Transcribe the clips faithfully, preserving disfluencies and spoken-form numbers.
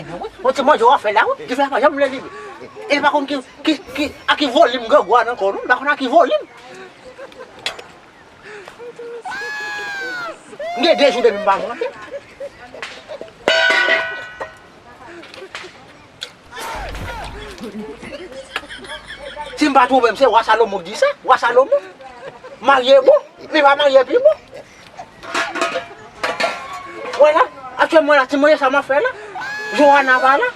Yon ti manje w ap fè la, wi. Dife a pa janm leve. E li pa konn ki, ki, ki, a ki volim grangou a nan kò w, non. Li pa konn a ki volim. M gen de jou depi m pa monte. Si m pa twonpe m, se wa Salomo ki di sa. Wa Salomo. Marye bon, li pa marye pi bon. Wè la, aktyèlman la, ti manje sa m ap fè la. Johanna pa la.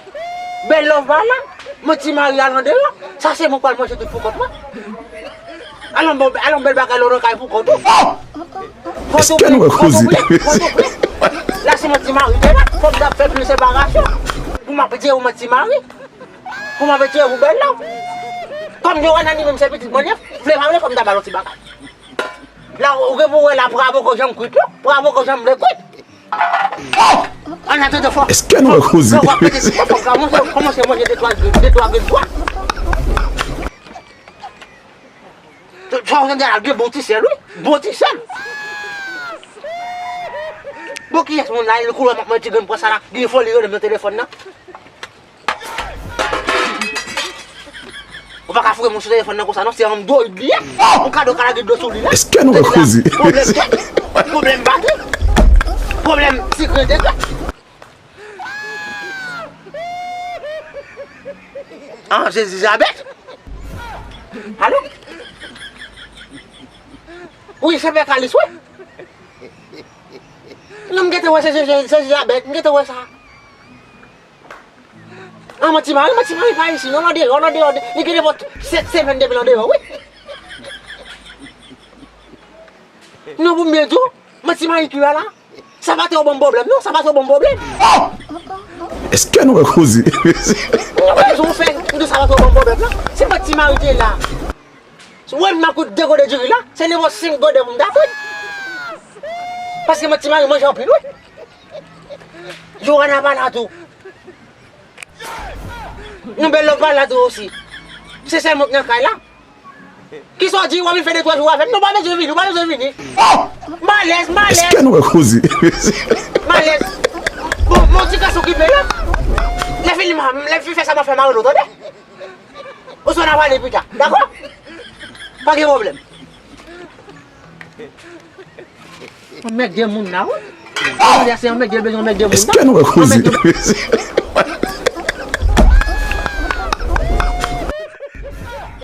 Bèl Love pa la. Mwen ti mari al andeyò. Sa se mwen k pral manje tout pou kont mwen. Alon bon, alon bèl bagay lè w nan kay pou kont ou. Èske nou wè koze? La se mwen ti mari te la. Fò m t ap fè plis separasyon. Pou m ap di ou mwen ti mari. Pou m ap di ou bèl Love. Kòm Johanna ni menm se pitit mwen li ye, vle pa vle fò m ta ba l yon ti bagay. La, ou gen pou wè la, bravo ko janm kwit, non? Bravo ko janm vle kwit. An atandan fò. Èske nou wè koze? Fò w ap pete ti fò, fò w kòmanse, kòmanse manje de twa grenn, de twa grenn pwa. Sa w tande al gen bon ti sèl, wi. Bon ti sèl. Bon, kiyès moun la, li koulè m ap manje ti grenn pwa sa la, gen fò li rele m nan telefòn nan. Ou pa ka foure moun sou telefòn nan konsa non, se yon dwoid li ye. Ou ka do ka lage dlo sou li la. Èske nou wè koze? Pwoblèm tèt, pwoblèm batri, pwoblèm sikrete tèt. Ah, Jezizabèt. Alo? Wi, se pè Kalis, wi. Non, m gentan wè se, se, se, Jezizabèt, m gentan wè sa. Ah, mwen ti mari, mwen ti mari pa isi, non, l andeyò, l andeyò, li gen nenpòt sèt semèn depi l andeyò, wi. Non, pou m byen di w, mwen ti mari ki la la. Sa pa te yon bon pwoblèm, non, sa pa te yon bon pwoblèm. Èske nou wè koze? Mwen wè rezon w fè, m di w sa pa te yon bon pwoblèm, non. Si mwen ti mari te la, wè m ap kout de gode diri la, se nenpòt senk gode pou m ta kout. Paske mwen ti mari manje anpil, wi. Johanna pa la tou. Non, Bèl Love pa la tou osi. Se sèl mwen k nan kay la. Kisa w di, w ap vin fè de twa jou avè m? Non, w pa bezwen vini, w pa bezwen vini. M alèz, m alèz. Èske nou wè koze? M alèz. Bon, bon, ti gason ki pè la. Lè fini, m, lè fini fè sa, m ap fè mari l, tande? Oswa n a pale pita, dakò? Pa gen pwoblèm. Anmède moun la, wi. Anmède, se anmède, bezwen anmède moun la. Èske nou wè koze?